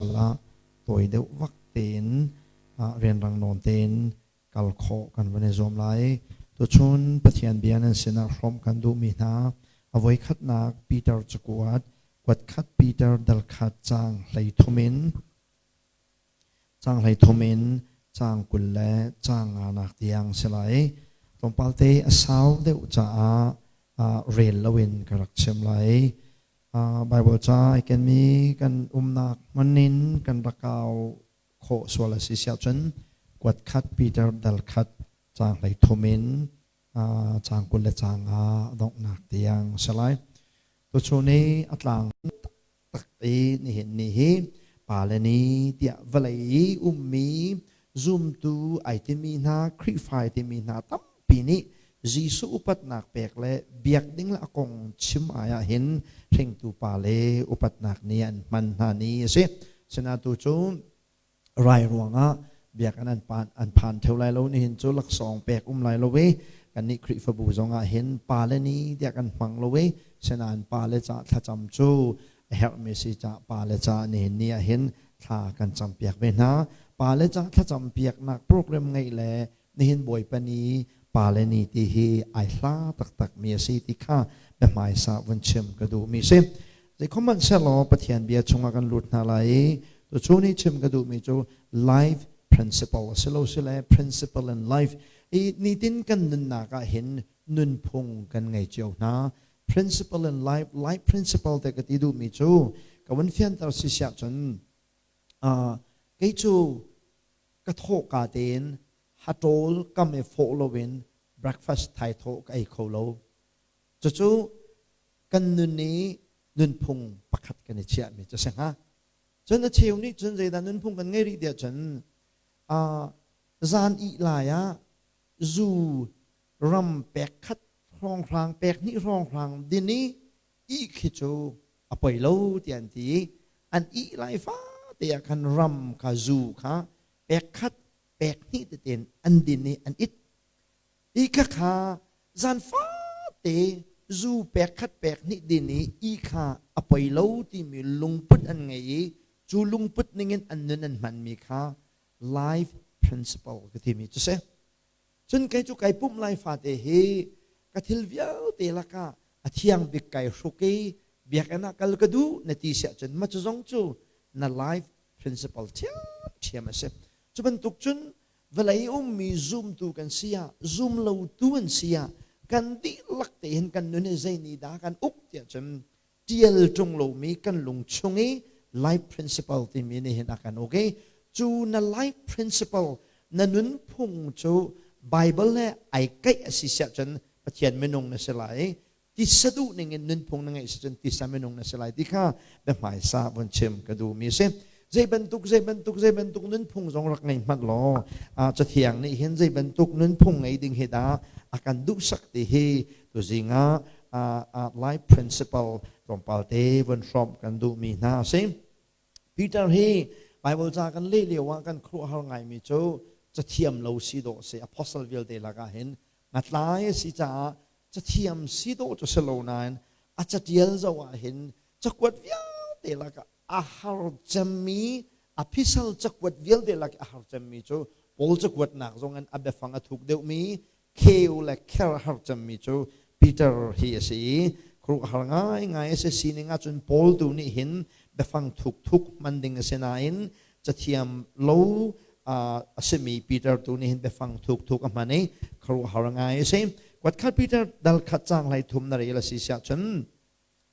Ah tawi deuh vak tein rianrang nawn tein kal khawh kan van i zuam lai. Tuchun Pathian bia nan sinah hrawmh kan duhmi hna a voikhatnak Peter cakuat kuatkhat Peter dal khat caang 13 in caang 13 in caang 20 le caang nganak tiang si lai. Tlawmpal te a sau deuh caah rel loin ka rak chim lai. Baibal ca ai kenmi kan umnak hmun in kan rak kau khawh sual a si siah cun kuat khat Peter dal khat caang 13 in caang 20 le caang nga donghnak tiang a si lai. Tuchun i a tlang taktak i nihin ni hi pale ni tiah vawlei i ummi zumtu ai timi hna Khrihfa ai timi hna tampi nih Jesuh upatnak pek le biak ding le a kong chim ai ah hin hringtu pa le upatnak ni an hman hna ni a si. Sinatu cu rai ruangah biakinn an pan an phan theo lai lo nihin cu laksawng pek um lai lo i kannih Khrihfabu zong ah hin pa le ni tiah kan hmang lo i sinain pa le ca thlacam cu a herhmi si ca pa le ca nihin ni ah hin thla kan campiak ve hna. Pa le ca thlacam piaknak program ngeih le nihin Bawipa ni pale ni ti hi ai hla taktak mi a si ti kha biahmaisa vun chim ka duh mi si. Zeikhom sehlaw Pathian bia chungah kan lut hna lai i tuchun ni chim ka duh mi cu life principle a si lo si le principle in life i nitin kan nunnak ah hin nunphung kan ngei cio hna. Principle in life, life principle te ka ti duh mi cu ka vun fianter si siah cun kei cu ka thawhka tein haṭawl kam i fawh loin breakfast thaithawh ka ei kho lo. Cucu kan nun i nunphung pakhat kan i chiahmi cu a si hnga. Cun a cheu nih cun zeidah nunphung kan ngei rih tiah cun zan ih lai ah zu ram pek khat hrawnghrang pek hnih hrawnghrang din i ih khi cu a poi lo tiah an ti i an ih lai fate ah khan ram kha zu kha pek khat pek hnih tete in an din i an it. I khakha zan fate zu pek khat pek hnih din i i kha a poi lo timi lungput an ngei i cu lungput ningin an nun an hmanmi kha life principle ka timi cu si. Cun kei cu kai pumh lai fate hi ka thil vialte lakah a thiang bik kai hruk i biakinn ah kal ka duh na ti siah cun ma cu zong cu na life principle ṭhiamṭhiam a si. Cu bantuk cun vawlei ummi zumtu kan si ah zum lotu an si ah kan dihlak tein kan nun hi zei nih dah kan uk tiah cun ṭial ṭung lomi kan lung chung i life principle timi nih hin a kan uk i cu na life principle na nunphung cu Bible he ai kaih a si siah cun Pathian minung na si lai i tisa duh ning in nunphung na ngeih si cun tisa minung na si lai ti kha biahmaisa vun chim ka duhmi a si. Zei bantuk zei bantuk zei bantuk nunphung zong rak ngei hmanh law cathiang nih hin zei bantuk nunphung ngei ding hi dah a kan duhsak ti hi tuzing ah life principle tlawmpal te vun hrawmh kan duhmi hna a si. Peter hi Bible ca kan leh lio ah kan khuaruahhar ngaimi cu cathiam lo si dawh si apostle vialte lakah hin ngatlai a si caah cathiam si dawh cu si lo nain a catial zoh ah hin cakuat vialte lakah a har cemmi a phisal cakuat vialte lak a har cemmi cu Paul cakuatnak zong in a biafang a thuk deuhmi kheu le kher a har cemmi cu Peter hi a si i khuaruahhar ngaingai a si sining ahcun Paul tu nih hin biafang thukthuk hman ding a si nain cathiam lo a simi Peter tu nih hin biafang thukthuk a hman i khuaruahhar ngai a si. Kuatkhat Peter dal khat caang 13 na rel a si siah cun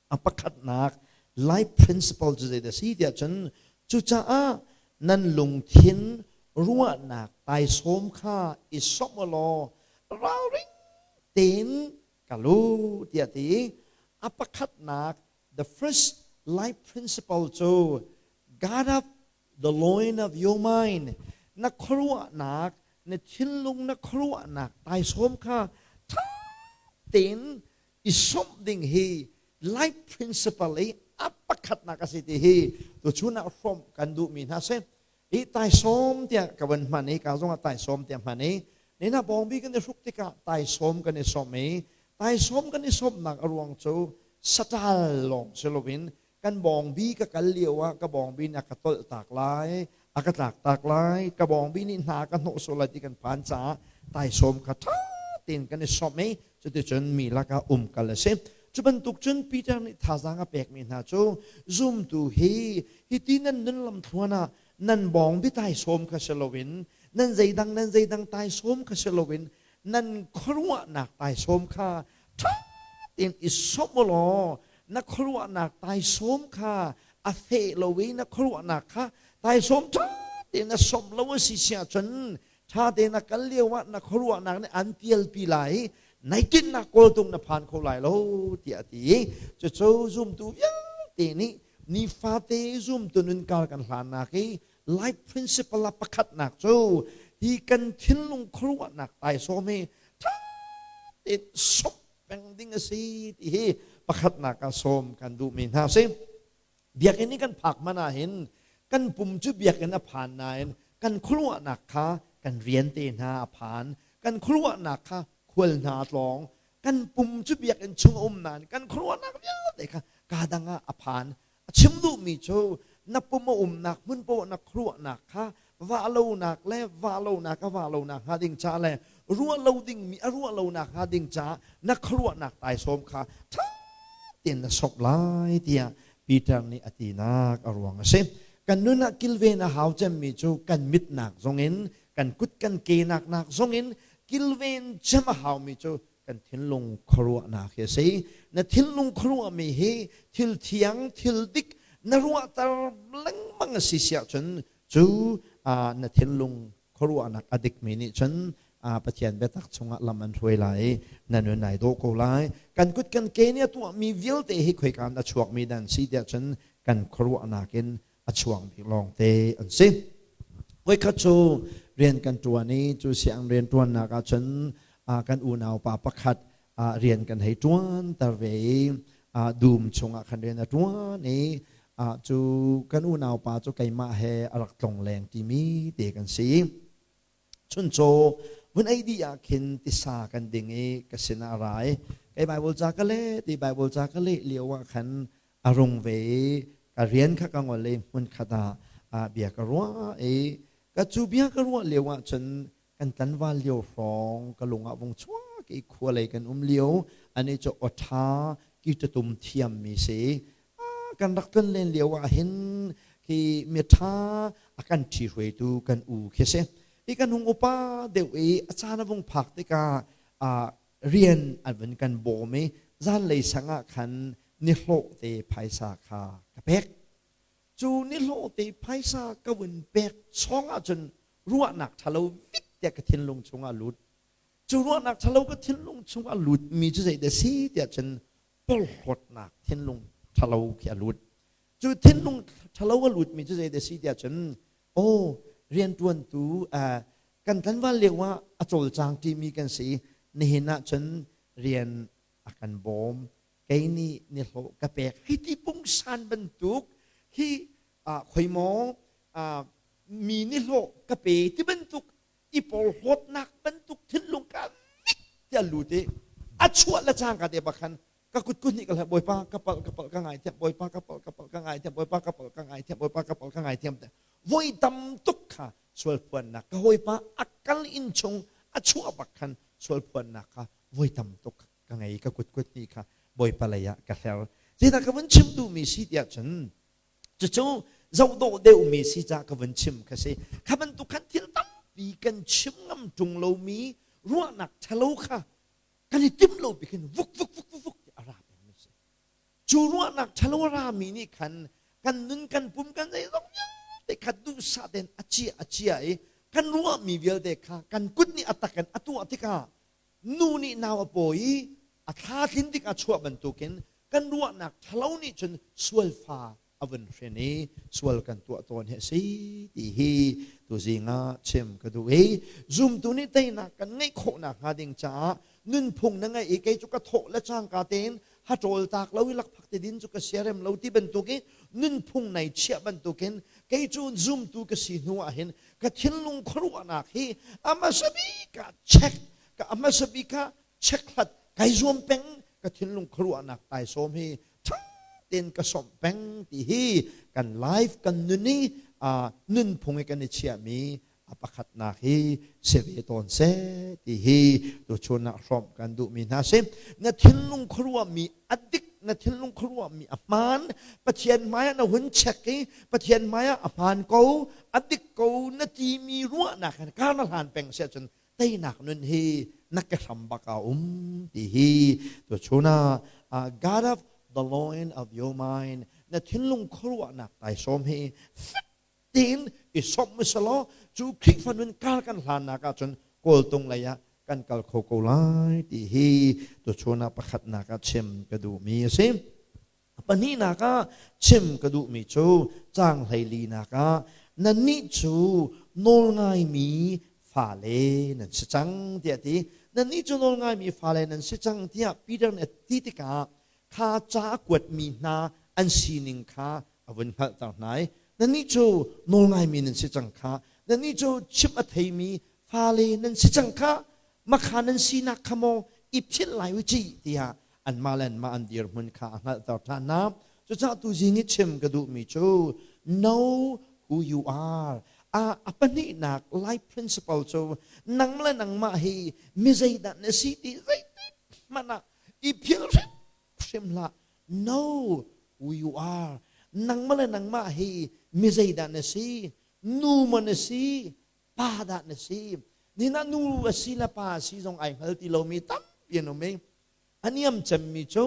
A pakhatnak life principle cu zeidah si tiah cun cucaah nan lungthin ruahnak taisawm kha i sawmh u law ralring tein kal u tiah ti. A pakhatnak the first life principle cu guard up the loin of your mind, na khuaruahnak, na thinlung, na khuaruahnak taisawm kha ṭha tein i sawmh ding hi life principle i a pakhatnak a si ti hi tuchun ah hrawmh kan duhmi hna si. I taisawm tiah ka van hman i ka zong ah taisawm tiah hman i nina bawngbi kan i hruk tikah taisawm kan i sawmh i taisawm kan i sawmhnak a ruang cu satal lawng si loin kan Kan bawngbi ka kal lio ah ka bawngbi nih a ka tolh tak lai, a ka tlak tak lai, ka bawngbi nih hna ka hnawh sual lai ti kan phan caah taisawm kha ṭha tein kan i sawmh i cuticun mi lakah umkal a si. Cu bantuk cun Peter nih thazaang a pekmi hna cu zumtu hi hiti nan nun lamthluan ah nan bawngbi taisawm kha si loin nan zeidang nan zeidang taisawm kha si loin nan khuaruahnak taisawm kha ṭha tein i sawmh u law na khuaruahnak taisawm kha a feh lo i na khuaruahnak kha taisawm ṭha tein na sawmh lo a si si ahcun ṭha tein na kal lio ah na khuaruahnak nih an pialpi lai i nai tinhnak kawltung na phan kho lai lo tiah a ti i cucu zumtu vialte nih nifate zumtu nunkar kan hlannak i life principle a pakhatnak cu hi kan thinlung khuaruahnak taisawm hi ṭha tein sawm peng ding a si ti hi pakhatnak ah sawm kan duhmi hna si. Biakinn i kan phak hmanh ah hin kan pum cu biakinn a phan nain kan khuaruahnak kha kan rian te hna a phan kan khuaruahnak kha khual hna a tlawng kan pum cu biakinn chung a um nain kan khuaruahnak vialte kha kaa dang ah a phan A chim duhmi cu na pum a umnak hmun poah na khuaruahnak kha vah lonak le vah lonak a vah lonak hnga ding ca le ruah lo dingmi a ruah lonak hnga ding caah na khuaruahnak taisawm kha ṭha tein na sok lai tiah Peter nih a tinak a ruang a si. Kan nun ah kilven a hau cemmi cu kan mitnak zongin kan kut kan ke nak nak zongin kilven cem a haumi cu kan thinlung khuaruahnak hi a si. Na thinlung khuaruahmi hi thil thiang, thil dik na ruahter lengmang a si siah cun cu na thinlung khuaruahnak a dikmi nih cun Pathian biatak chungah lam an hruai lai i na nun ai dawh ko lai. Kan kut kan ke nih a tuahmi vialte hi khoika in a chuakmi dan si tiah cun kan khuaruahnak in a chuak bik lawngte an si. Voikhat cu rian kan ṭuan i cu siang rian ṭuannak ah cun kan unau pa pakhat rian kan hei ṭuanter ve i dum chungah khan rian a ṭuan i cu kan unau pa cu keimah he a rak tlong leng timi te kan si. Chuncaw vun ei dih ah khin tisa kan ding i ka sinah a ra i kei Baibal ca ka leh ti Baibal ca ka leh lio ah khan a rung ve i ka rian kha ka ngol i hmunkhat ah bia ka ruah i ka cu bia ka ruah lio ah cun kan tlanval lio hrawng ka lung ah vung chuak i khua lei kan um lio ani cu awṭha kitatum thiammi si kan rak tlon len lio ah hin khi miṭha a kan ṭhi hruaitu kan u khi si i kan hung upa deuh i a caan a vung phak tikah rian an vun kan bawm i zanlei sang ah khan nihlawh te phaisa kha ka pek. Cu nihlawh te phaisa ka vun pek chong ahcun ruahnak ṭhalo vit tiah ka thinlung chungah lut. Cu ruahnak ṭhalo ka thinlung chungah lutmi cu zeidah si tiah cun porhlawtnak thinlung ṭhalo khi a lut. Cu thinlung ṭhalo a lutmi cu zeidah si tiah cun aw rianṭuantu kan tlanval lio ah a cawlcang ṭimi kan si nihin ah cun rian a kan bawm kei nih nihlawh ka pek hi ti pungsan bantuk hi khoi maw mi nihlawh ka pe ti bantuk i porhlawtnak bantuk thinlung ka vik tiah lut i a chuah le cangka te bak khan ka kut kut nih ka hleh bawipa ka palh ka palh ka ngaithiam bawipa ka palh ka palh ka ngaithiam bawipa ka palh ka ngaithiam bawipa ka palh ka ngaithiam te voi tam tuk kha sual phuannak ka hawipa a kal inn chung a chuah bak khan sual phuannak kha voi tam tuk ka ngei ka kut kut nih kha bawipa lei ah ka hler zeidah ka vun chim duhmi si tiah cun cucu zohdawh deuhmi si ca ka vun chim kha si kha bantuk khan thil tampi kan chim ngam ṭung lomi ruahnak ṭhalo kha kan i timh lo bik in vuk vuk vuk vuk vuk ti a ra pengmi si cu ruahnak ṭhalo a rami nih khan kan nun kan pum kan zeizong vialte kha duhsah tein a cia a cia i kan ruahmi vialte kha kan kut nih a tak in a tuah tikah nu nih nau a pawi i a thla tlin tik a chuah bantukin kan ruahnak ṭhalo nih cun sualfa a vun hrin i sual kan tuah tawn hi a si ti hi tuzing ah chim ka duh i zumtu nih teinak kan ngeih khawhnak hnga ding caah nunphung na ngeih i kei cu ka thawh le cangka tein haṭawl tak lo i lakphak te din cu ka siarem lo ti bantuk i nunphung nai chiah bantukin kei cu zumtu ka si hnu ah hin ka thinlung khuaruahnak hi a hmasa bik ah check ka a hmasa bik ah check hlat kai zuam peng ka thinlung khuaruahnak taisawm hi ṭha. tein ka sawmh peng ti hi kan life kan nun i nunphung i kan i chiahmi a pakhatnak hi si ve tawn seh ti hi tuchun ah hrawmh kan duhmi hna si. Na thinlung khuaruahmi a dik, na thinlung khuaruahmi a hmaan, Pathian hmaiah na hun check i Pathian hmaiah a hmaan ko, a dik ko na timi ruahnak hin kar na hlan peng si ahcun teinak nun hi na ke hram bak a um ti hi tuchun ah God of the loin of your mind na thinlung khuaruahnak taisawm hi fek tein i sawmh usalaw cu Khrihfa nun kar kan hlannak ahcun kawltung lei ah kan kal kho ko lai ti hi tuchun ah pakhatnak ah chim ka duhmi a si. Pahnihnak ah chim ka duhmi cu caang hleilinak ah nannih cu nawlngaimi fale nan si cang tiah ti. Nannih cu nawlngaimi fale nan si cang tiah Peter nih a ti tikah kha ca a kuatmi hna an sining kha a vun hngalhter hna i nannih cu nawlngaimi nan si cang kha nannih cu chimh a theimi fale nan si cang kha makha nan sinak kha maw i philh lai u ci tiah anmah le anmah an dirhmun kha a hngalhter ṭhan hna. Cucaah tuzing i chim ka duhmi cu know who you are. A pahnihnak life principle cu nang le nangmah hi mi zeidah na si ti zeitik hmanh ah i philh hrimhrim hlah. Know who you are. Nangmah le nangmah hi mi zeidah na si? Nu maw na si? Pa dah na si? Nina nu a si le pa a si zong ai hngal ti lomi tampi an um i a niam cemmi cu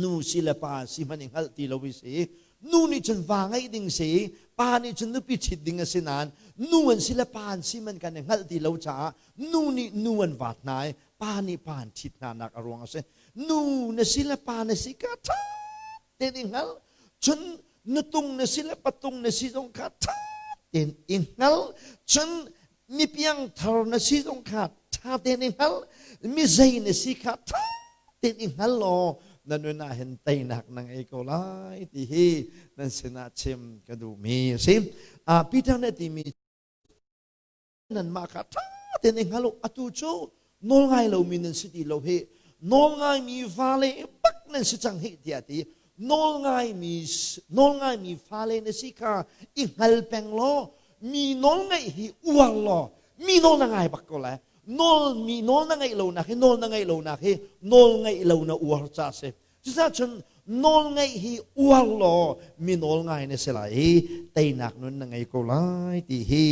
nu si le pa si hmanh i hngalh ti lo i si. Nu nih cun va ngeih ding si, pa nih cun nupi ṭhit ding a si nain nu an si le pa an si man kan i hngalh ti lo caah nu nih nu an vaat hna i pa nih pa an ṭhit hna nak a ruang a si. Nu na si le pa na si ka ṭha tein i hngal. Cun nutung na si le patung na si zong kha ṭha tein i hngal. Cun mi piangthar na si zong kha ṭha tein i hngal. Mi zei na si kha ṭha tein i hngal law na nun ah hin teinak na ngei ko lai ti hi nan sinah chim ka duhmi a si. Peter nih a timi nanmah kha ṭha tein i hngal u. Atu cu nawlngai lomi nan si ti lo hi nawlngaimi fale bak nan si cang hih tiah ti. Nawlngaimi nawlngaimi fale na si kha i hngal peng law mi nawl ngaih hi uar law mi nawl na ngai bak ko lai. Nawl mi nawl na ngaih lonak hi nawl na ngaih lonak hi nawl ngaih lo na uar ca si. Cucaah cun nawlngaih hi uar law mi nawlngai na si lai i teinak nun na ngei ko lai ti hi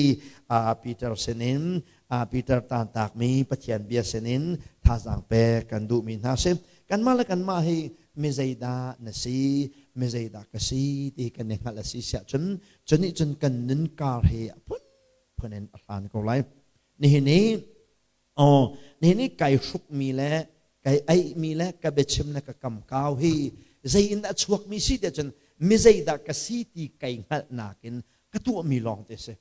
Peter sinin Peter tantakmi Pathian bia sinin thazaang pek kan duhmi hna si. Kanmah le kanmah hi mi zeidah na si, mi zeidah ka si ti kan i hngalh a si siah cun cunih cun kan nun kar hi a phunphun in a hlan ko lai. Nihin i Aw, nihin i kai hrukmi le kai aihmi le ka biachim le ka kamkau hi zei in dah chuakmi si tiah cun mi zeidah ka si ti kai hngalhnak in ka tuahmi lawng te si.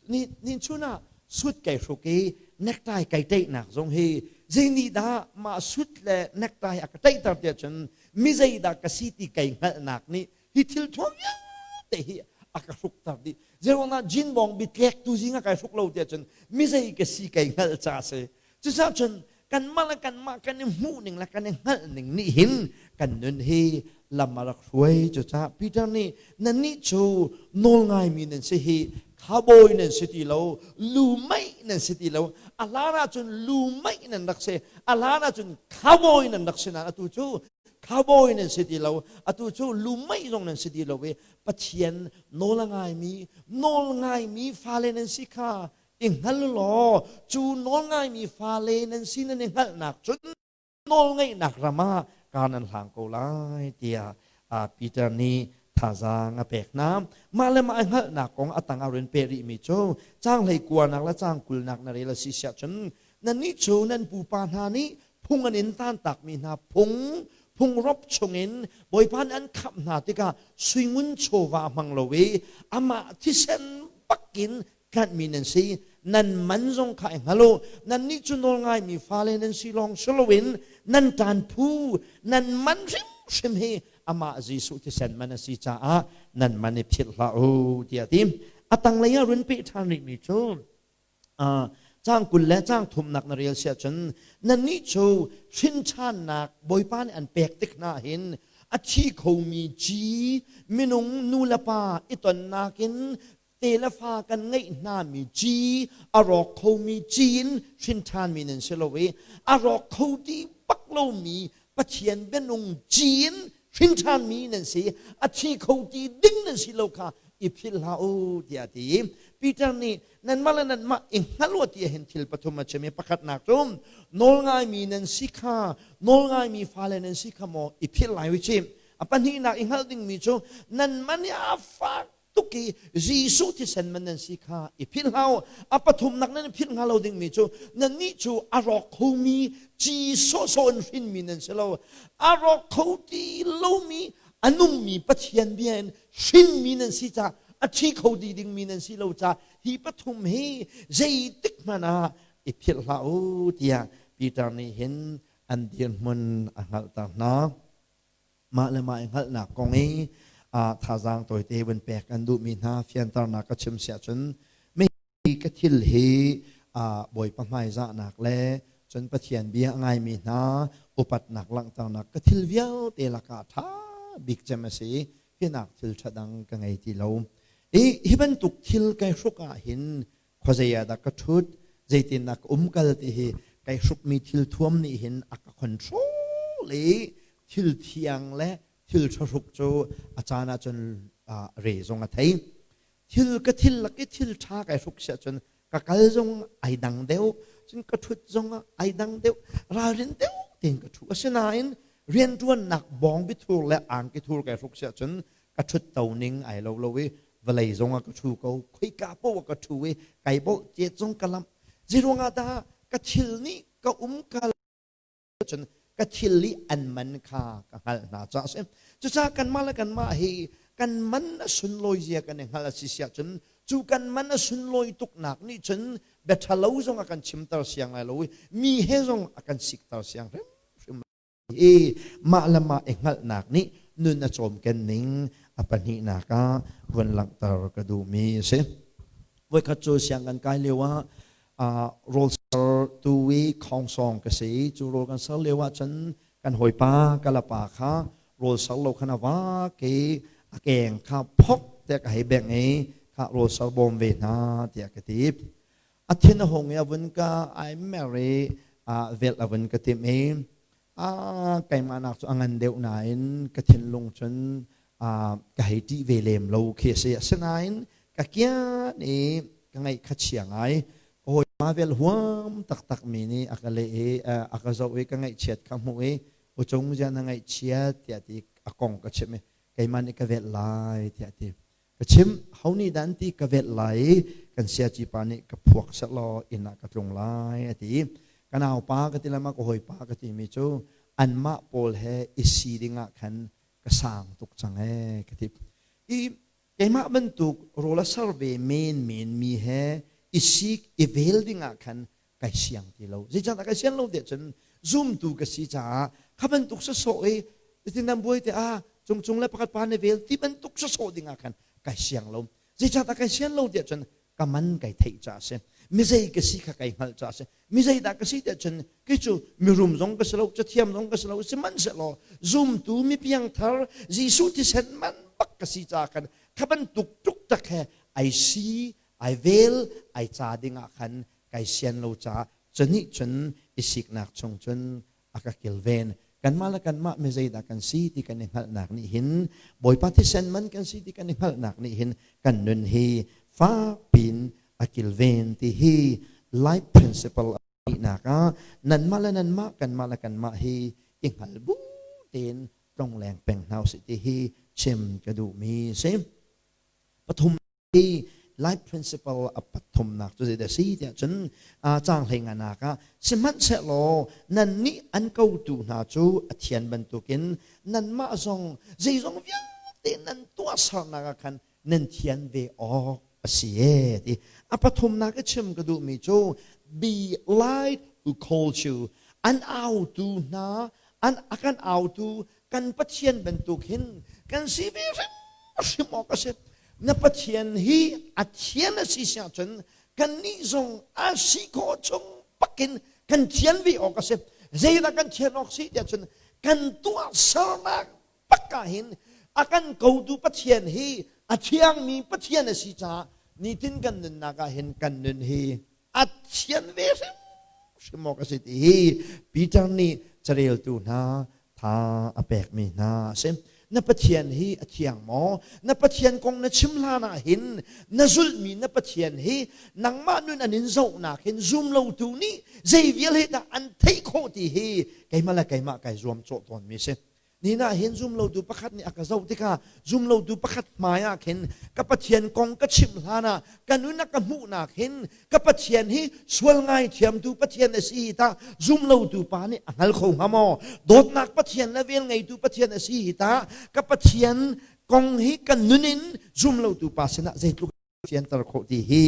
Ni, ni chun ah suit kai hruk i necktie kai ṭaihnak zong hi zei nih dah mah suit le necktie a ka ṭaihter tiah cun mi zeidah ka si ti kai hngalhnak nih hi thil thuam vialte hi a ka hrukter dih zeiruangah jean bawng bitlek tu zing a kai hruk lo tiah cun mi zei ka si kai hngalh ca si cucaah cun kanmah le kanmah kan i hmuh ning le kan i hngalh ning nih hin kan nun hi lam a rak hruai. Cucaah Peter nih nannih cu nawlngaimi nan si hi cowboy nan si ti lo, lu meih nan si ti lo. A hlan ahcun lu meih nan rak si, a hlan ahcun cowboy nan rak si nain atu cu cowboy nan si ti lo, atu cu lumei zong nan si ti lo i Pathian nawl a ngaimi nawl ngaimi fale nan si kha i hngal law cu nawl ngaimi fale nan si nan i hngalhnak cun nawl ngeihnak ram ah kar nan hlang ko lai tiah Peter nih thazaang a pek hna. Mah le mah i hngalhnak kong a tang ah rin peh rihmi cu caang hlei kuanak le caang kulnak na rel a si siah cun nannih cu nan pupa hna nih phung an in tantakmi hna phung phungrop chungin Bawipa nih an khamh hna tikah suingun chawva hmang lo i amah thisen bakin tlanhmi nan si. Nan man zong kha i hngal u. Nannih cu nawlngaimi fale nan si lawng si loin nan ṭan phu nan man hrimhrim hi amah Jesuh thisen man a si caah nan man i philh hlah u tiah a ti. A tanglei ah run peh ṭhan rihmi cu Caang 20 le caang thumnak na rel siah cun nannih cu hrinṭhannak Bawipa nih an pek tik hna hin A thi khomi ci minung nu le pa i tonnak in te le fa kan ngeih hnami ci a rawk khomi ci in hrin ṭhanmi nan si lo i a rawk kho ti bak lomi Pathian bianung ci in hrin ṭhanmi nan si a thi kho ti ding nan si lo kha i philh hlah u tiah a ti. Peter nih nanmah le nanmah i hngal u ti hin thil pathum a chim i pakhatnak cu nawlngaimi nan si kha nawlngaimi fale nan si kha maw i philh lai u cih. A pahnihnak i hngalh dingmi cu nanmah nih a fak tuk i Jesuh thisen man nan si kha i philh hlah u. A pathumnak nan i philh hnga lo dingmi cu nannih cu a rawk khomi ci sawhsawh in hrinmi nan si lo. A rawk kho ti lomi a nungmi Pathian bia in hrinmi nan si caah a thi kho ti dingmi nan si lo caah hi pathum hi zeitik hmanh ah i philh hlah u tiah Peter nih hin an dirhmun a hngalhter hna. Mah le mah i hngalhnak kong i thazaang tawite vun pek an duhmi hna fianternak ka chim siah cun hi ka thil hi Bawipa hmaizahnak le cun Pathian bia a ngaimi hna upatnak langhternak ka thil vialte lakah ṭha bik cem a si. Hinak thil ṭha dang ka ngei ti lo. I hi bantuk thil kai hruk ah hin khuazei ah dah ka ṭhut, zeitindah ka umkal ti hi kai hrukmi thil thuam nih hin a ka control i thil thiang le thil ṭha hruk cu a caan ah cun re zong a thei. Thil ka thil lak i thil ṭha kai hruk siah cun ka kal zong ai dang deuh, cun ka ṭhut zong ah ai dang deuh, ralrin deuh tein ka ṭhu. Asinain rianṭuannak bawngbi thur le angki thur kai hruk siah cun ka ṭhut to ning ai lo lo i vawlei zong ah ka ṭhu ko, khoika paoh ah ka ṭhu i kai bolh cet zong ka lamh. Zeiruangah dah ka thil nih ka umkal cun ka thil i an man kha ka hngalh hna caah a si. Cucaah kanmah le kanmah hi kan man a sunlawi zia kan i hngalh a si siah cun cu kan man a sunlawi tuknak nih cun bia ṭhalo zong a kan chimter siang lai lo i mi he zong a kan sikter siang hrimhrim i mah le mah i hngalhnak nih nun a cawmken ning a pahnihnak ah vun langhter ka duhmi a si. Voikhat cu siang kan kai lio ah rawl sertu i khongsawng ka si. Cu rawl kan ser lio ah cun kan hawipa kalapa kha rawl ser lo khan a vak i a keng kha phok tiah ka hei bengh i kha rawl ser bawm ve hna tiah ka ti. A thin a hung i a vun ka ai mer i velh a vun ka timh i keimah nak cu a ngan deuh nain ka thinlung cun ka hei ṭih ve lem lo khi a si. Asinain ka kian i ka ngaih kha chia ngai. Ka hawipa vel huam taktak mi nih a ka leh i a ka zoh i ka ngaihchiat kha hmuh i ucung zia na ngaihchiat tiah ti a kong ka chimh i keimah nih ka velh lai tiah ti. Ka chim, ho nih dah an ti ka velh lai i kan siaci pa nih ka phuak sehlaw inn ah ka tlung lai a ti. Ka naupa ka ti lama ka hawipa ka timi cu anmah pawl he i si dingah khan ka sang tuk cang ee ka ti. I keimah bantuk rawl a ser ve menmen mi he i sik i vel dingah khan kai siang ti lo. Zeicahtiah kai sian lo tiah cun zumtu ka si caah kha bantuk sasawh i ti nan buai te ah cungcung le pakhat pa ne vel ti bantuk sasawh dingah khan kai siang lo. Zeicahtiah kai sian lo tiah cun ka man kai theih caah a si. Mizei ka si kha kai hngalh caah a si. Mizei dah ka si tiah cun kei cu mirum zong ka si lo, cathiam zong ka si lo, sihmanhsehlaw zumtu mi piangthar Jesuh thisen man bak ka si caah khan kha bantuk tuk tak he ai si ai vel ai ca dingah khan kai sian lo caah cunih cun i siknak chung cun a ka kilven. Kanmah le kanmah mi zeidah kan si ti kan i hngalhnak nih hin Bawipa thisen man kan si ti kan i hngalhnak nih hin kan nun hi fakpin a kilven ti hi life principle nak ah nanmah le nanmah kanmah le kanmah hi i hngal bu tein tlongleng peng hna usih ti hi chim ka duhmi si. Pathum Hi life principle a pathumnak cu zeidah si tiah cun caang hlei nganak ah sihmanhsehlaw nannih an kotu hna cu a thian bantukin nanmah zong zeizong vialte nan tuahsernak ah khan nan thian ve awk a si ee ti. A pathumnak i chim ka duhmi cu be light who calls you an autu hna an a kan autu kan Pathian bantuk hin kan si ve hrimhrim awk a si. Na Pathian hi a thian a si siah cun kannih zong a si khawh chung bakin kan thian ve awk a si. Zeidah kan thian awk si tiah cun kan tuahsernak taktak ah hin a kan kotu Pathian hi a thiangmi Pathian a si caah nitin kan nunnak ah hin kan nun hi a thian ve hrimhrim awk a si ti hi Peter nih careltu hna tha a pekmi hna a si. Na Pathian hi a thiang maw? Na Pathian kong na chim hlan ah hin na zulhmi na Pathian hi nangmah nun an in zohnak hin zum lotu nih zei vial hi dah an theih khawh ti hi keimah le keimah kai zuam cawh tawnmi si. Ni ah hin zum lotu pakhat nih a ka zoh tikah zum lotu pakhat hmai ah khin ka Pathian kong ka chimh hlan ah ka nun a ka hmuhnak hin ka Pathian hi sual ngaithiamtu Pathian a si hi tah zumlotu pa nih a hngal kho hnga maw? Dawtnak Pathian le vel ngeitu Pathian a si hi tah ka Pathian kong hi kan nun in zumlotu pa sinah zeitluk fianter khawh ti hi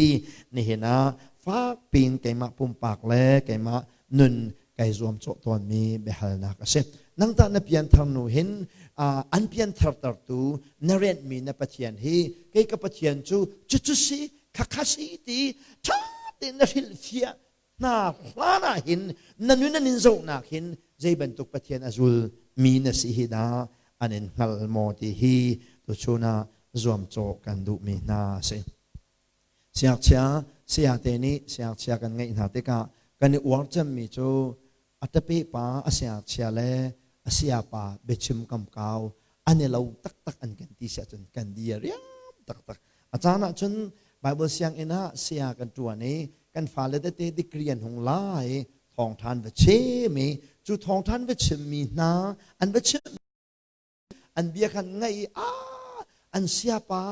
nihin ah fak piin keimah pumpak le keimah nun kai zuam cawh tawnmi biahalnak a si. Nang tah na pianthar nu hin an pianthartertu na renhmi na Pathian hi kei ka Pathian cu cucu si khakha si ti ṭha tein na hrilhfiah hna hlan ah hin na nun an in zohnak hin zei bantuk Pathian a zul mi na si hi dah an in hngal maw ti hi tuchun ah zuamcawh kan duhmi hna a si. Siangchia sayate nih siangchia kan ngeih hna tikah kan i uar cemmi cu a tape pa a siangchia le a sayapa biachim kamkau an i lo taktak an kan ti si ahcun kan di a riam taktak. A caan ahcun Bible sianginn ah saya kan ṭuan i kan fale tete degree an hung la i thawngṭhan va chim i cu thawngṭhan va chimmi hna an va chim an bia khan ngaih i an siapa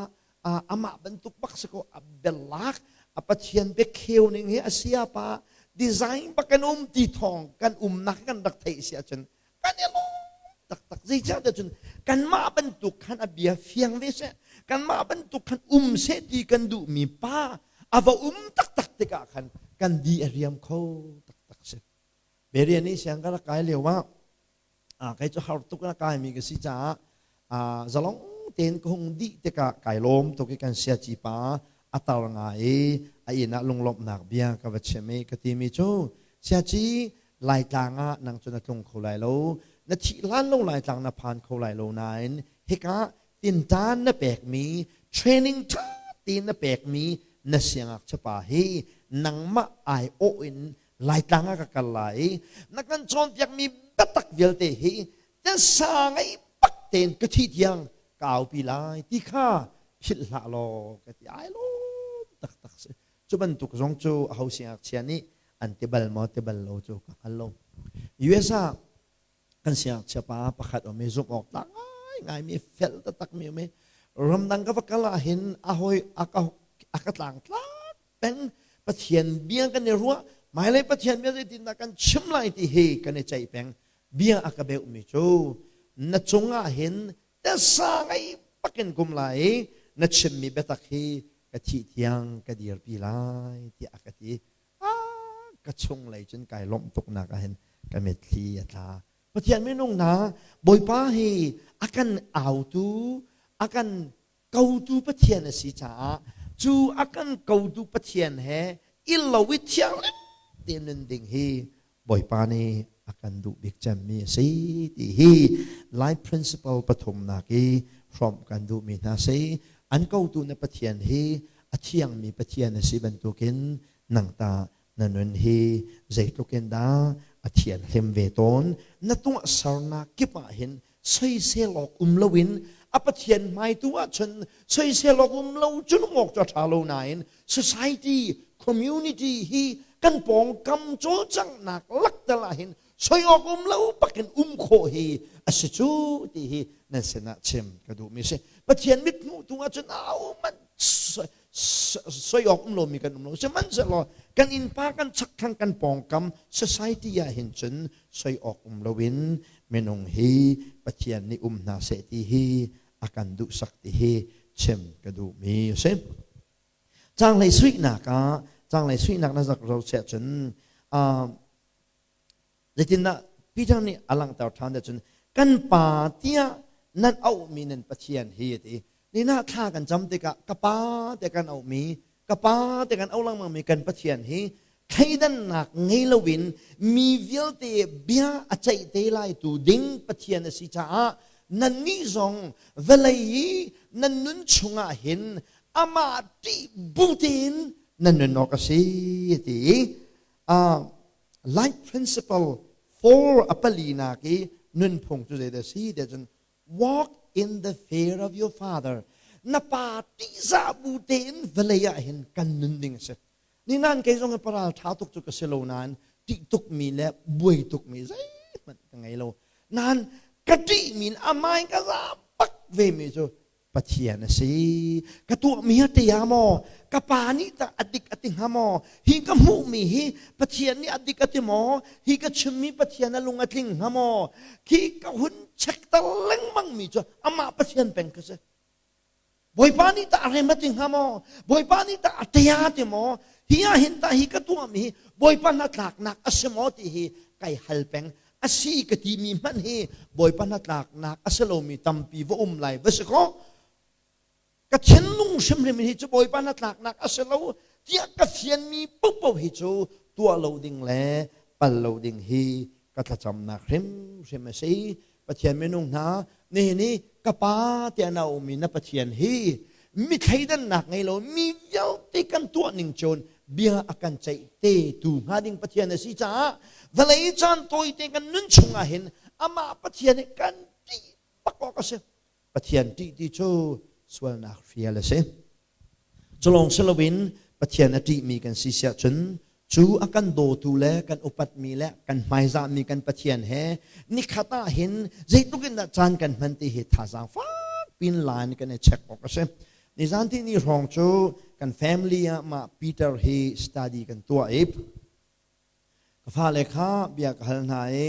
amah bantuk bak si ko a bialak a Pathian biakheu ning hi a siapa design bak kan um ti thawng kan umnak kan rak theih si ahcun kan i lawm taktak. Zeicahtiah cun kanmah bantuk khan a bia fiang ve seh, kanmah bantuk khan um seh ti kan duhmi pa a va um taktak tikah khan kan di a riam kho taktak si. Beria nih siang ka rak kai lio ah kei cu har tuk na kaimi ka si caah zalong tein ka hung dih tikah kai lawm tuk i kan siaci pa a tar ngai i a inn ah lunglawmhnak bia ka va chim i ka timi cu siaci Laitlang ah nang cu na tlung kho lai lo, na thih hlan lo Laitlang na phan kho lai lo nain hika tinṭan na pekmi training ṭha tein na pekmi na siangngakchia pa hi nangmah aiawh in Laitlang ah ka kal lai i na kan cawnpiakmi biatak vialte hi sa ngei bak tein ka thih tiang ka aupi lai ti kha philh hlah law ka ti. Ai lawm taktak si. Cu bantuk zong cu aho siangngakchia nih an ti bal maw ti bal lo cu ka hngal lo. US ah kan siangngakchia pa pakhat um i zumh awk tlak ngaingai mi fel taktak mi um i ramdang ka va kal ah hin a hawi a ka a ka tlangtlak peng. Pathian bia kan i ruah, hmailei Pathian bia zeitindah kan chim lai ti hi kan i ceih peng. Bia a ka beuhmi cu na cungah hin tasa ngei bakin kum lai i na chimmi biatak hi ka thih tiang ka dirpi lai tiah a ka ti. Ka chunglei cun kai lawmh tuknak ah hin ka mitthli a tla. Pathian minung hna, Bawipa hi a kan autu, a kan kotu Pathian a si caah cu a kan kotu Pathian he i lo i thianghlim tein nun ding hi Bawipa nih a kan duh bik cemmi a si ti hi life principle pathumnak i hrawmh kan duhmi hna si. An kotu na Pathian hi a thiangmi Pathian a si bantukin nang ta na nun hi zeitluk in dah a thianhlim ve tawn? Na tuahsernak kip ah hin soisel awk um loin a Pathian hmaitu ahcun soisel awk um lo cun um awk cu a ṭha lo nain society community hi kan pawngkam cawlcanghnak laktal ah hin soi awk um lo bakin um khawh hi a si cu ti hi nan sinah chim ka duhmi si. Pathian mithmuh tu ahcun au man soi awk um lomi kan um lo. Sihmanhsehlaw kan innpa, kan chakthlang, kan pawngkam society ah hin cun soi awk um loin minung hi Pathian nih um hna seh ti hi a kan duhsak ti hi chim ka duhmi a si. Canglei suihnak ah, canglei suihnak na zak ro siah cun zeitindah Peter nih a langhter ṭhan cun kan pa tiah nan auhmi nan Pathian hi a ti. Nina thla kan cam tikah ka pa te kan auhmi, ka pa te kan auh lengmangmi kan Pathian hi thleidannak ngei loin mi vialte bia a ceih te lai tu ding Pathian a si caah. Nannih zong vawlei i nan nun chungah hin amah ṭih bu tein nan nun awk a si ti. Life principle for a palinak i nunphung cu zeidah a si tiah cun, walk in the fear of your father. Na pa ṭihzah bu tein vawlei ah hin kan nun ding a si. Ni nan kei zong hi paral ṭha tuk cu ka si lo nain ṭih tukmi le buai tukmi zeihmanh ka ngei lo. Nain ka ṭihmi le amah in ka zaam bak vemi cu Pathian a si. Ka tuahmi hi a ṭia maw? Ka pa nih tah a dik a ti hnga maw? Hi ka hmuhmi hi Pathian nih a dik a ti maw? Hi ka chimmi Pathian a lung a tling hnga maw? Khi ka hun check ter lengmangmi cu amah Pathian peng ka si. Bawipa nih tah a rem a ti hnga maw? Bawipa nih tah a ṭia ti maw? Hi ah hin tah hi ka tuahmi hi Bawipa hnatlaknak a si maw ti hi kai hal peng. A si ka timi hmanh hi Bawipa hnatlaknak a si lomi tampi va um lai va si kaw, ka thinlung hrimhrim hi cu Bawipa hnatlaknak a si lo tiah ka fianmi paohpaoh hi cu tuah lo ding le pal lo ding hi ka thlacamnak hrimhrim a si. Pathian minung hna, nihin i ka pa tiah na aumi na Pathian hi mi thleidannak ngei lo, mi vialte kan tuah ning cun bia a kan ceih te tu hnga ding Pathian a si caah vawlei caan tawite kan nun chungah hin amah Pathian hi kan ṭih bak awk a si. Pathian ṭih ti cu sualnak hrial a si. Culawng si loin Pathian a ṭihmi kan si siah cun cu a kan dawtu le kan upatmi le kan hmaizahmi kan Pathian he nikhat ah hin zeitluk in dah caan kan hman ti hi thazaang fak pin line kan i check awk a si. Nizan ti ni hrawng cu kan family ah mah Peter hi study kan tuah i ka fale kha bia ka hal hna i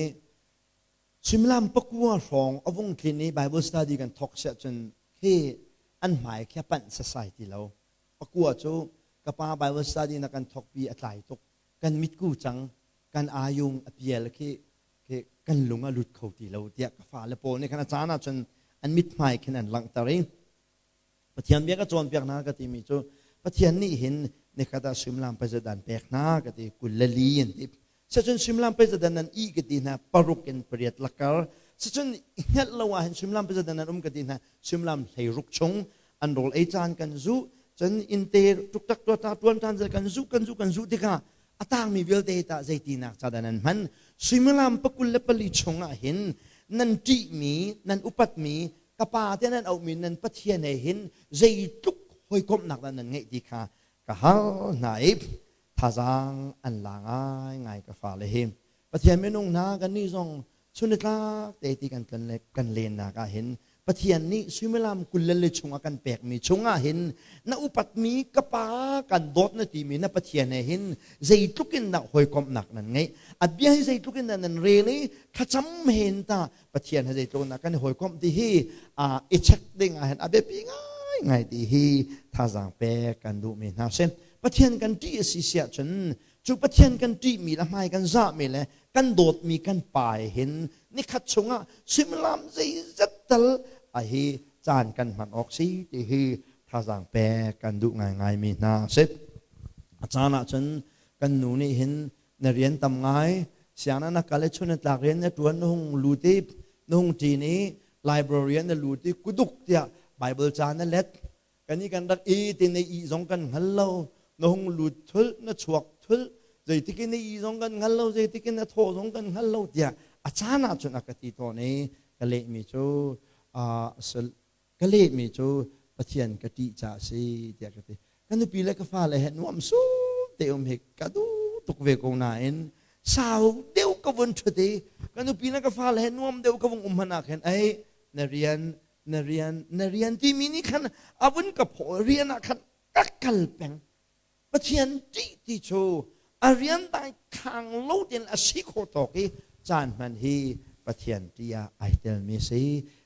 suimilam 9 hrawng a vung tlin i Bible study kan thawk siah cun khi an hmai khi a panh sasai ti lo. 9 cu ka pa, Bible study na kan thawkpi a tlai tuk, kan mitku cang, kan ayung a pial khi khi kan lung a lut kho ti lo tiah ka fale pawl nih khan a caan ah cun an mithmai khin an langhter i, Pathian bia ka cawnpiak hna ka timi cu Pathian nih hin nikhat ah suimilam pazat an pek hna ka ti, 24 an ti. Sicun suimilam pazat nan i ka ti hna, 6 in 8 lakar. Sicun hngelh lo ah hin suimilam pazat nan um ka ti hna, suimilam 16 chung. An rawl ei caan kan zu, cun innte ṭukṭak tuata ṭuan ṭan kan zu, kan zu, kan zu tikah a tangmi vialte tah zeitinak ca dah nan hman? Suimilam 24 chung ah hin nan ṭihmi, nan upatmi ka pa te nan auhmi nan Pathian he hin zeitluk hawikomhnak dah nan ngeih ti kha ka hal hna i thazaang an la ngaingai ka fale hi. Pathian minung hna, kannih zong chunitlak te ti kan tlon le kan lennak ah hin Pathian nih suimilam 24 chung a kan pekmi chung ah hin na upatmi ka pa, kan dawt na timi na Pathian he hin zeitluk in dah hawikomhnak nan ngeih? A bia hi zeitluk in dah nan rel i thlacam hen ta Pathian he zeitluk in dah kan i hawikomh ti hi i check ding ah hin a biapi ngaingai ti hi thazaang pek kan duhmi hna si. Pathian kan ṭih a si siah cun cu Pathian kan ṭihmi le hmai kan zahmi le kan dawtmi kan pa hin nikhat chungah suimilam zeizat tal a hi caan kan hman awk si ti hi thazaang pek kan duh ngaingaimi hna si. A caan ah cun kan nu nih hin, na rian tam ngai, sianginn na kal i chun na tlak rian na ṭuan, na hung lut i na hung ṭin i library na lut i kuduk tiah Bible ca na let, kan i kan rak i ti na i zong kan hngal lo, na hung lut thul, na chuak thul, zeitik in na i zong kan hngal lo, zeitik in na thawh zong kan hngal lo tiah a caan ah cun a ka ti tawn i ka lehmi cu ka lehmi cu Pathian ka ṭih caah a si tiah ka ti. Ka nupi le ka fale he nuam sum te um hi ka duh tuk ve ko nain sau deuh ka vun ṭhut i ka nupi le ka fale he nuam deuh ka vung um hmanh ah khin, ei, na rian, na rian, na rian timi nih khan a vun ka phawh, rian ah khan ka kal peng. Pathian ṭih ti cu a rian dai khang lo tein a si khawh tawk i caan hman hi Pathian ṭih ah ai telmi a si.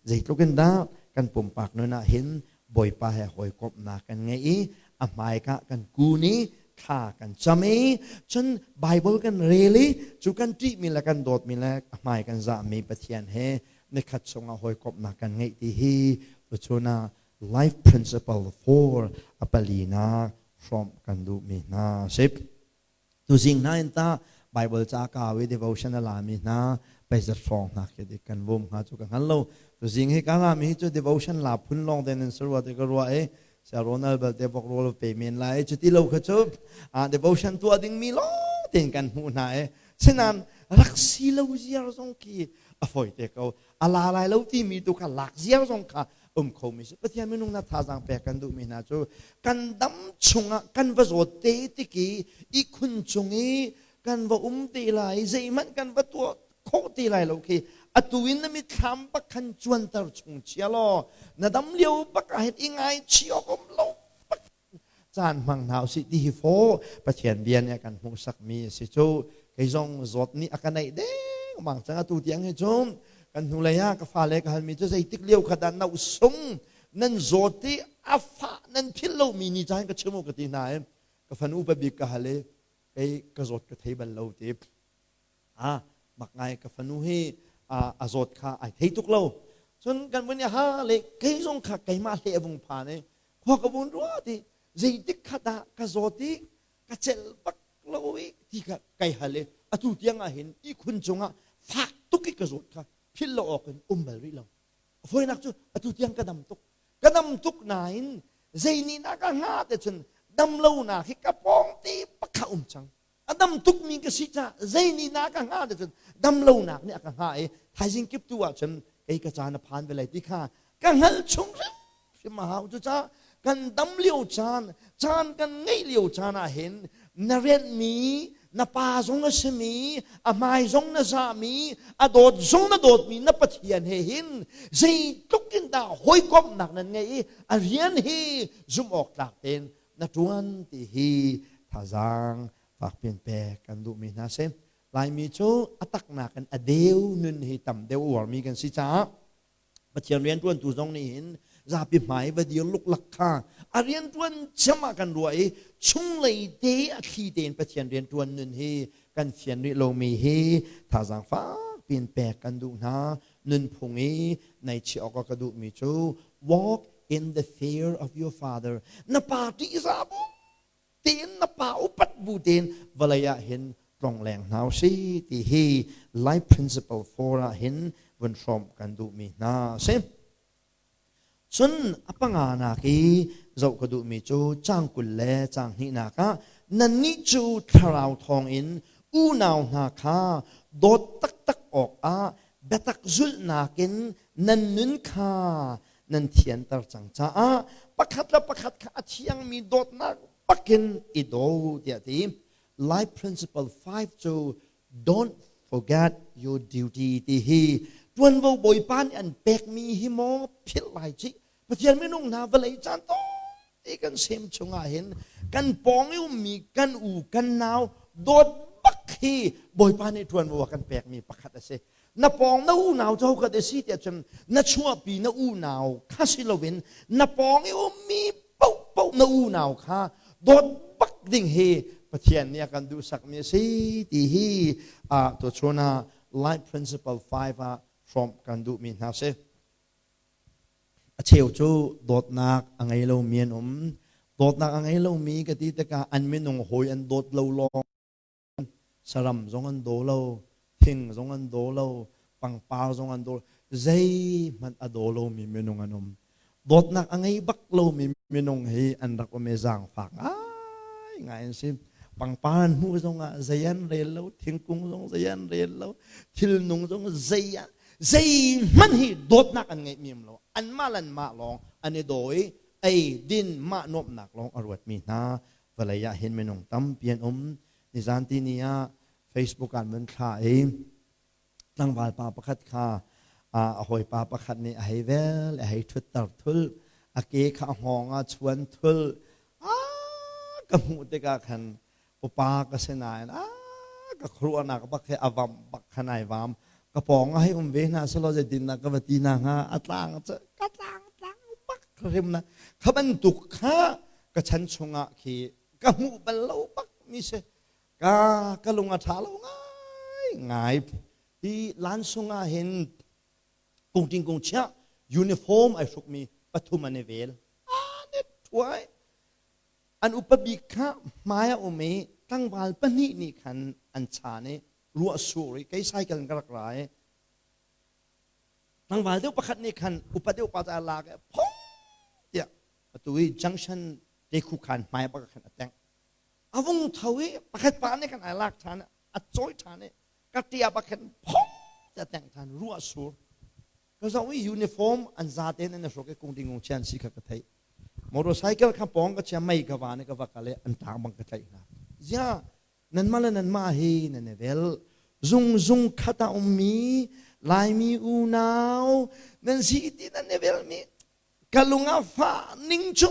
Zeitluk in dah kan pumpak nun ah hin Bawipa he hawikomhnak kan ngei i a hmaika kan kun i thla kan cam i cun Bible kan rel i cu kan ṭihmi le kan dawtmi le a hmai kan zahmi Pathian he nikhat chungah hawikomhnak kan ngeih ti hi tuchun ah life principle for a palinak hrawmh kan duhmi hna si. Tuzing hna in ta Bible ca kau i devotion a lami hna. Peizat hrawng hna khi dik kan bawm hnga cu ka hngal lo. Tuzing hi ka ngami hi cu devotion la phun lawng te nan sarua te ka ruah i Sia Ronald belte vok rawl pe men lai. Cuti lo kha cu devotion tuah dingmi lawng tein kan hmuh hna i sinan rak si lo ziar zong khi a fawi te ko. A la lai lo timi tu kha lak ziar zong kha um kho mi si. Pathian minung na thazaang pek kan duhmi hna cu kan dam chungah kan va zawt te tiki ihkhun cung i kan va um te lai zeihmanh kan va tuah khawh ti lai lo khi atu in na mitthlam bak khan cuanter chung chia law na dam lio bak ah hin i ngaichih awk um lo bak caan hmang hna usih ti hi faw Pathian bia nih a kan hmuhsakmi a si cu kei zong zawt nih a ka naih deng mang cang atu tiang hi cu kan hnulei ah ka fale ka halmi cu zeitik lio kha dah no sung nan zawt i a fah nan philh lomi ni caan ka chim u ka ti hna i ka fanu upa bik ka hal i kei ka zawt ka thei bal lo ti a mak ngai ka fanu hi a zawt kha ai thei tuk lo cun kan vun i ha le kei zong kha keimah hle a vung phan i khua ka vun ruah ti zeitik khat ah ka zawt i ka celh bak lo i ti kha kai hal i atu tiang ah hin ihkhun cungah fak tuk i ka zawt kha philh lo awk in um bal rih lo a fawinak cu atu tiang ka dam tuk ka dam tuk nain zei nih dah ka hnga te cun dam lonak hi ka pawng te pakha um cang a dam tukmi ka si caah zei nih dah ka hnga te cun dam lonak nih a ka hnga i thaizing kip tu ah cun kei ka caan a phan ve lai ti kha ka hngalh chung hrim a hau cucaah kan dam lio caan caan kan ngeih lio caan ah hin na rianhmi na pa zong a simi a hmai zong na zahmi a dawt zong na dawtmi na Pathian he hin zeitluk in dah hawikomhnak nan ngeih i a rian hi zumh awk tlak tein na ṭuan ti hi thazaang fakpiin pek kan duhmi hna si. Laimi cu a taknak in a deu nun hi tam deuh uarmi kan si caah Pathian rianṭuantu zong nih hin zapi hmai va dir luklak kha a rianṭuan cem ah kan ruah i chunglei te a thli tein Pathian rianṭuan nun hi kan fian rih lomi hi thazaang fak piin pek kan duh hna. Nunphung i nei chiah awk a ka duhmi cu walk in the fear of your father. Na pa ṭihzah bu tein na pa upat bu tein vawlei ah hin tlongleng hna usih ti hi life principle 4 ah hin vun hrawmh kan duhmi hna a si. Cun a panganak i zoh ka duhmi cu caang 20 le caang hnihnak ah nannih cu thlarau thawngin unau hna kha dawt taktak awkah biatak zulhnak in nan nun kha nan thianter cang caah pakhat le pakhat kha a thiangmi dawtnak bakin i daw tiah ti. Life principle 5 cu don't forget your duty ti hi tuanvo bawipa nih an pekmi hi maw philh lai cih Pathian minung hna vawlei caan ti kan sem chungah hin kan pawng i ummi kan u kan nau dawt bak hi bawipa nih tuanvo a kan pekmi pakhat a si na pawng na unau cu hokat a si tiah cun na chuahpi na unau kha si loin na pawng i ummi paohpaoh na unau kha dawt bak ding hi Pathian nih a kan duhsakmi a si ti hi tuchun ah life principle 5 ah hrawmh kan duhmi hna si. A cheu cu dawtnak a ngei lomi an um. Dawtnak a ngei lomi ka ti tikah an minung hawi an dawt lo lawng Saram zong an daw lo, thing zong an daw lo, pangpar zong an daw lo, zeihmanh a daw lomi minung an um. Dawtnak a ngei bak lomi minung hi an rak um i zaangfak ngaingai an si. Pangpar an hmuh zongah zei an rel lo, thingkung zong zei an rel lo, thilnung zong zei zeihmanh hi dawtnak an ngeih mi um lo. Anmah le anmah lawng an i daw i ei din mah nuamhnak lawng a ruatmi hna vawlei ah hin minung tampi an um. Nizan tini ah Facebook ah an thlah i tlangval pa pakhat kha a hawipa pakhat nih a hei vel, a hei ṭhutter thul, a ke kha a hngawng ah chuan thul. Ka hmuh tikah khan upa ka si nain ka khuaruahnak bak he a vam bak khan ai vam. Ka pawng ah hei um ve hna selaw zeitindah ka va ti na hnga a tlang ka tlang tlang bak hrim na kha bantuk kha ka chan chungah khi ka hmuh bal lo bak mi si ka ka lung a ṭha lo ngai ngai hi lansung ah hin kungting kung chia uniform ai hrukmi pathum an i vel an i ṭhuai an upa bik kha hmai a um i tlangval pahnih nih khan an chan i ruah sur i kei cycle in ka rak ra i. Tlangval deuh pakhat nih khan upa deuh pa ca lak i phung tiah atu i junction te khu khan hmai bak khan a tengh. A vung tho i pakhat pa nih khan ai lak ṭhan a cawi ṭhan i ka ṭia bak khan phung tiah a tengh ṭhan ruah sur. Ka zoh i uniform an zaten an i hruk i kungding ngung chian si kha ka theih. Motorcycle kha pawng ka chia mei ka van i ka va kal i an tang bang ka tlaih hna. Ziah nanmah le nanmah hi nan i vel. Zungzung khat ah ummi Laimi unau nan si ti nan i velmi ka lung a fah ning cu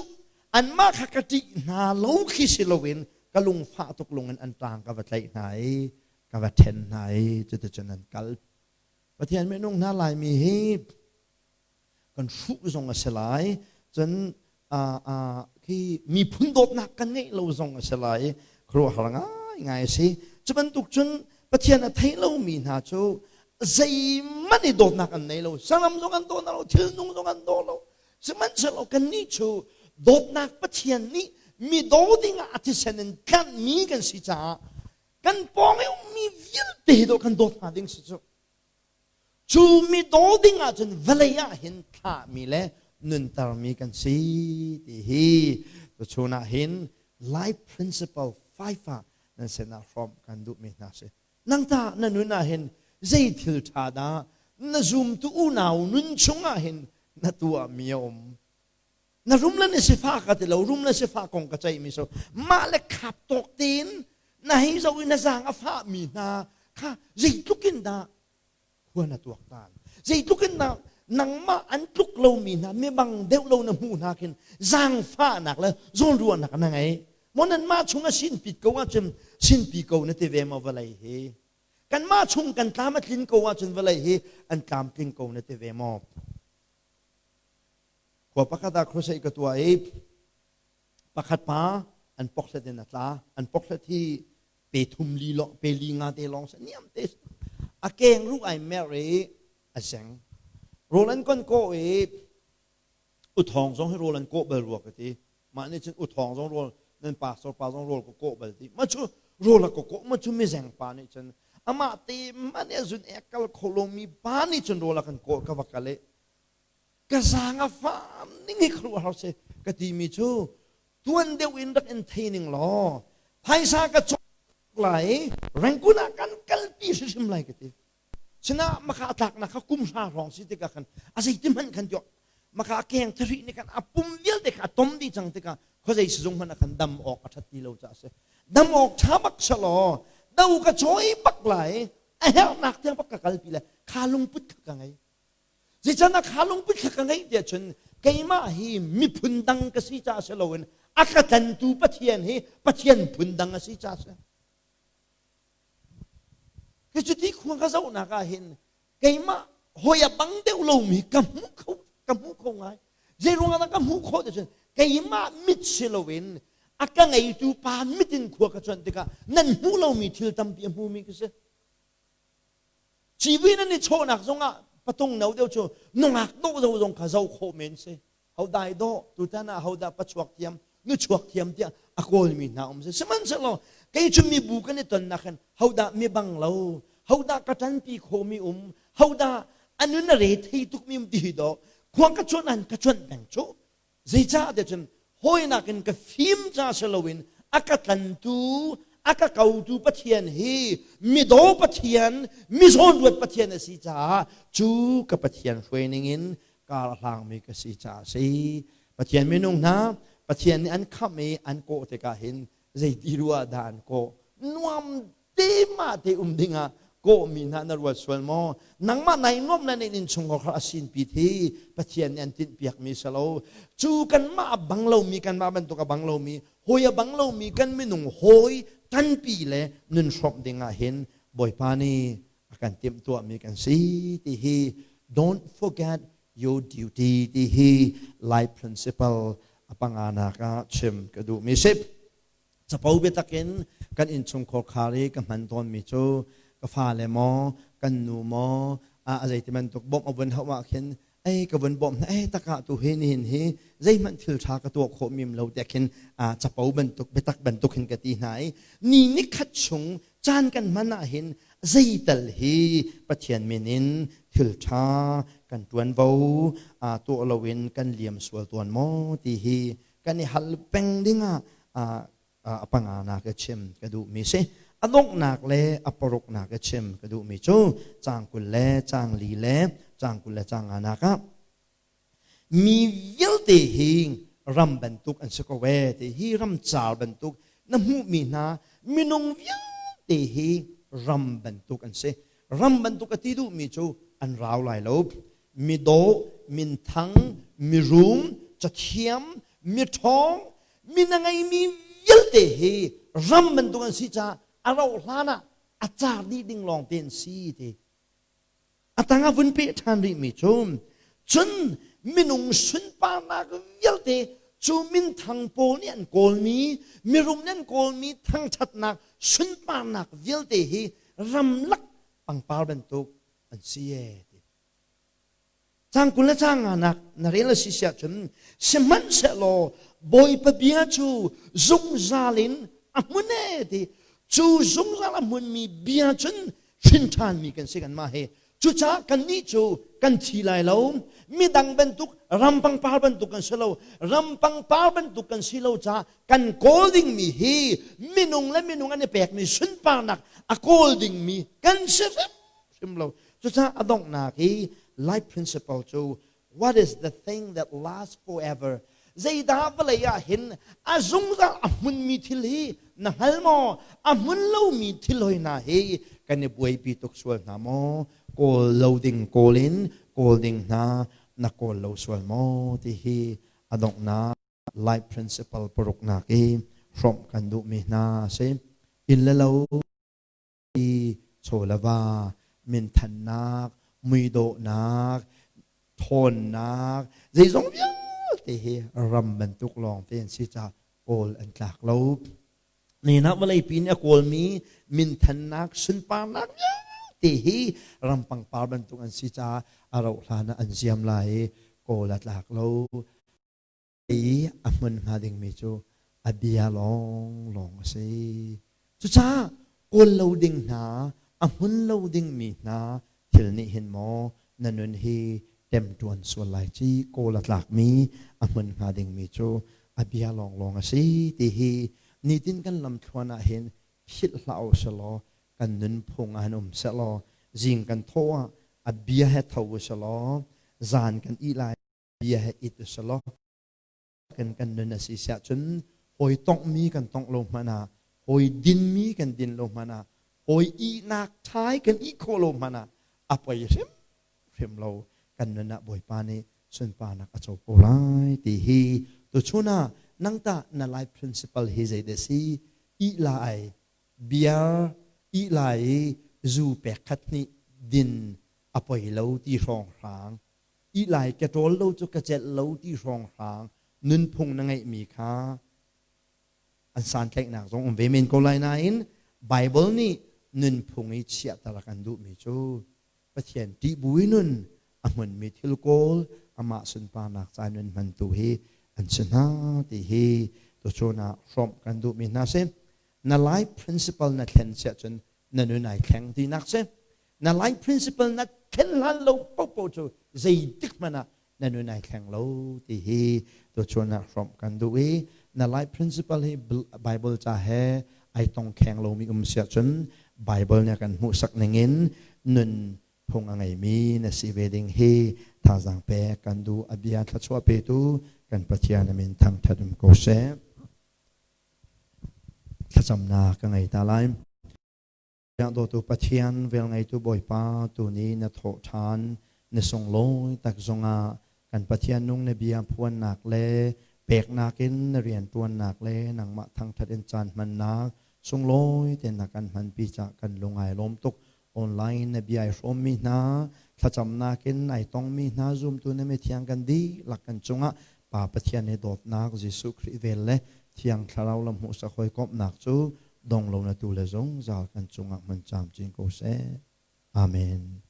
anmah kha ka ṭih hna lo khi si loin ka lung fah tuk lung in an ṭang ka va tlaih hna i ka va ṭhen hna i cuticun an kal. Pathian minung hna Laimi hi kan hruh zong a si lai cun khi miphun dawtnak kan ngeih lo zong a si lai khuaruahhar ngaingai a si. Cu bantuk cun Pathian a thei lomi hna cu zeihmanh i dawtnak an nei lo, saram zong an daw hna lo, thilnung zong an daw lo. Sihmanhsehlaw kannih cu dawtnak Pathian nih mi daw dingah a thisen in tlanhmi kan si caah kan pawng i ummi vialte hi dawh kan dawt hna ding si cu. Cu mi daw ding ahcun vawlei ah hin thlahmi le nuntermi kan si ti hi tuchun ah hin life principle 5 ah nan sinah hrawmh kan duhmi hna si. Nang tah na nun ah hin zei thil ṭha dah na zumtu unau nun chungah hin na tuahmi a um? Na rum le na sifah ka ti lo, rum le sifah kong ka ceihmi so mah le khap tawk tein na hei zoh i na zaang a fahmi hna kha zeitluk in dah khua na tuaktan, zeitluk in dah nangmah an tluk lomi hna mibang deuh lo na hmuh hna khin zaangfahnak le zawnruahnak na ngei maw? Nanmah chung a sinpit ko ahcun sinpi ko na ti ve maw vawlei hi? Kanmah chung kan tlam a tlin ko ahcun vawlei hi an tlamtling ko na ti ve maw? Khua pakhat ah crusade ka tuah i pakhat pa an pokhlet in a tla. An pokhlet hi pe thum li long, pe li nga te lawng sa niam te. A keng ruh ai mer i a zeng. Rawl an kon kawh i uthawng zong hi rawl an kawh bal rua ka ti. Mah nih cun uthawng zong rawl nan pastor pa zong rawl ka kawh bal ti. Ma cu rawl a ka kawh ma cu mizeng pa nih cun amah te man e zun ek kal kho lomi pa nih cun rawl a kan kawh ka va kal i ka zaang a fam ning hi khuaruahhar si ka timi cu tuan deuh in rak in thei ning law phaisa ka cawk lai, Rangoon ah kan kalpi hrimhrim lai ka ti. Sinah maka a tlaknak kha kum hra hrawng si tikah khan a zeiti hmanh khan tiok maka a keng thari nih khan a pum vialte kha a tom dih cang tikah khuazei sizung hmanh ah khan dam awk a ṭhat ti lo caah a si. Dam awk ṭha bak selaw do ka cawi bak lai, a herhnak tiang bak ka kalpi lai, kha lungput kha ka ngei. Zeicahtiah kha lungput kha ka ngeih tiah cun keimah hi miphun dang ka si caah si loin a ka tlantu Pathian hi Pathian phun dang a si caah si. Khi cuti khua ka zohnak ah hin keimah hawi a bang deuh lomi ka hmu kho, ka hmu kho ngai. Zei ruangah dah ka hmuh khawh ti cun keimah mit si loin a ka ngeitu pa mit in khua ka cuanh tikah nan hmuh lomi thil tampi a hmumi ka si. Civui nan i chawhnak zongah patung no deuh cu nungak dawh zo zong kha zoh khawh men si. Hodai dawh, tutan ah hodah pachuak thiam, nuchuak thiam tiah a kawlmi hna um si. Sihmanhsehlaw kei cu mibu kan i tonnak hin hodah mi bang lo, hodah ka ṭanpi khawhmi um, hodah a nun a re thei tukmi um ti hi dawh khua ka cuanh an ka cuanh peng cu. Zeicahtiah cun hawinak in ka fim ca si loin a ka tlantu, a ka kotu Pathian hi midaw Pathian, mizawnruat Pathian a si caah cu ka Pathian hruai ningin kar a hlangmi ka si caah a si. Pathian minung hna, Pathian nih an khamh i an kawh tikah hin zeiti ruah dah an kawh? Nuam te mah te um dingah kawhmi hna na ruat sual maw? Nangmah nai nuam le na innchungkhar kha a sinpi thi Pathian nih an tinhpiakmi si lo. Cu kanmah a bang lomi, kanmah bantuk a bang lomi, hawi a bang lomi kan minung hawi tanpi le nun hrawmh dingah hin Bawipa nih a kan timhtuahmi kan si ti hi don't forget your duty ti hi life principle a panganak ah chim ka duhmi si. Capo biatak in kan innchungkhar khar i ka hman tawnmi cu ka fale maw, kan nu maw, a zeiti bantuk bawmh a vun hauh ah khin ei ka vun bawmh hna, ei takah tu hi nihin hi zeihmanh thil ṭha ka tuah khawh mim lo tiah khin capo bantuk biatak bantuk hin ka ti hna i ni nikhat chung caan kan hman ah hin Zeital hi Pathian min in thil ṭha kan ṭuanvo tuah loin kan liam sual tawn maw ti hi kan i hal peng dingah a panganak i chim ka duhmi si. A donghnak le a paruknak i chim ka duhmi cu caang 20 le caang li le caang 20 le caang nganak ah mi vialte hi ram bantuk an si ko ee ti hi ramcar bantuk na hmuhmi hna minung vialte hi ram bantuk an si. Ram bantuk a ti duhmi cu an rau lai lo. Midawh, minthang, mirum, cathiam, miṭhawng, min a ngeimi vialte hi ram bantuk an si caah a rauh hlan ah a car dih ding lawng te an si ti. A tang ah vun peh ṭhan rihmi cu cun minung sunparnak vialte cu minthang pawl nih an kawlmi, mirum nih an kawlmi thangṭhatnak sunparnak vialte hi ramlak pangpar bantuk an si ee ti. Caang 20 le caang nganak na rel a si siah cun sihmanhsehlaw Bawipa bia cu zungzal in a hmun ee ti. Cu zungzal a hmunmi bia cun hrin ṭhanmi kan si kanmah hi. Cucaah kannih cu kan thi lai lo. Midang bantuk ram pangpar bantuk kan si lo. Ram pangpar bantuk kan si lo caah kan kawl dingmi hi minung le minung an i pekmi sunparnak a kawl dingmi kan si hrimhrim lo. Cucaah a donghnak hi life principle cu what is the thing that lasts forever? Zeidah vawlei ah hin a zungzal a hmunmi thil hi na hngal maw? A hmun lomi thil hoi hna hi kan i buaipi tuk sual hna maw? Kawl lo ding kawl in kawl ding hna na kawl lo sual maw? Ti hi a donghnak life principle paruknak i hrawmh kan duhmi hna a si. Inn le lo chaw le va, minthannak, muidawhnak, ṭhawnnak, zeizong vialte hi ram bantuk lawngte an si caah kawl an tlak lo. Nihin ah vawleipi nih a kawlmi minthannak, sunparnak vialte hi ram pangpar bantuk an si caah a rauh hlan ah an ziam lai i kawl a tlak lo. I a hmun hnga dingmi cu a bia lawnglawng a si. Cucaah kawl lo ding hna, a hmun lo dingmi hna thil nih hin maw na nun hi temtuan sual lai ci kawl a tlakmi a hmun hnga dingmi cu a bia lawnglawng a si ti hi nitin kan lamthluan ah hin philh hlah u selaw kan nunphung ah hin um sehlaw zing kan thawh ah a bia he tho u selaw zan kan ih lai bia he it u selaw kan kan nun a si siah cun hawi tonghmi kan tongh lo hmanh ah hawi dinmi kan din lo hmanh ah hawi ihnak ṭhai kan ih khawh lo hmanh ah a poi hrimhrim lo. Kan nun ah Bawipa nih sunparnak a co ko lai ti hi tuchun ah nang tah na life principle hi zeidah si? Ih lai biar ih lai i zu pek khat hnih din a poi lo ti hrawnghrang ih lai ka ṭawl lo cu ka celh lo ti hrawnghrang nunphung na ngeihmi kha an santlaihnak zong um ve men ko lai nain Bible nih nunphung i chiahter a kan duhmi cu Pathian ṭih bu in nun a hmunmi thil kawl amah sunparnak ca nun hmantu hi an si hna ti hi tuchun ah hrawmh kan duhmi hna si. Na life principle na thlen siah cun na nun ai thleng tinak si. Na life principle na thlen hlan lo paohpaoh cu zeitik hmanh ah na nun ai thleng lo ti hi tuchun ah hrawmh kan duh i na life principle hi Bible ca he ai tong kheng lomi um siah cun Bible nih a kan hmuhsak ningin nun phung a ngeimi na si ve ding hi thazaang pek kan duh. A bia thluachuah petu kan Pathian a min thangthat um ko seh. Thlacamnak ka ngei ta lai. Dawtu Pathian, velngeitu Bawipa, tuni na thawh ṭhan, na sunglawi tak zongah kan Pathian nung na bia phuannak le peknak in na rianṭuannak le nangmah thangṭhat in caan hmannak sunglawi tein na kan hmanpi cah kan lung ai lawm tuk. Online na bia ai hrawmmi hna, thlacamnak in ai tongmi hna zumtu na mithiang kan dihlak kan cungah Pa Pathian he dawtnak, Jesuh Khrih vel le Thiang Thlarau lam hmuhsak hawikomhnak cu dong lo na tu le zungzal kan cungah hmun camcin ko seh. Amen.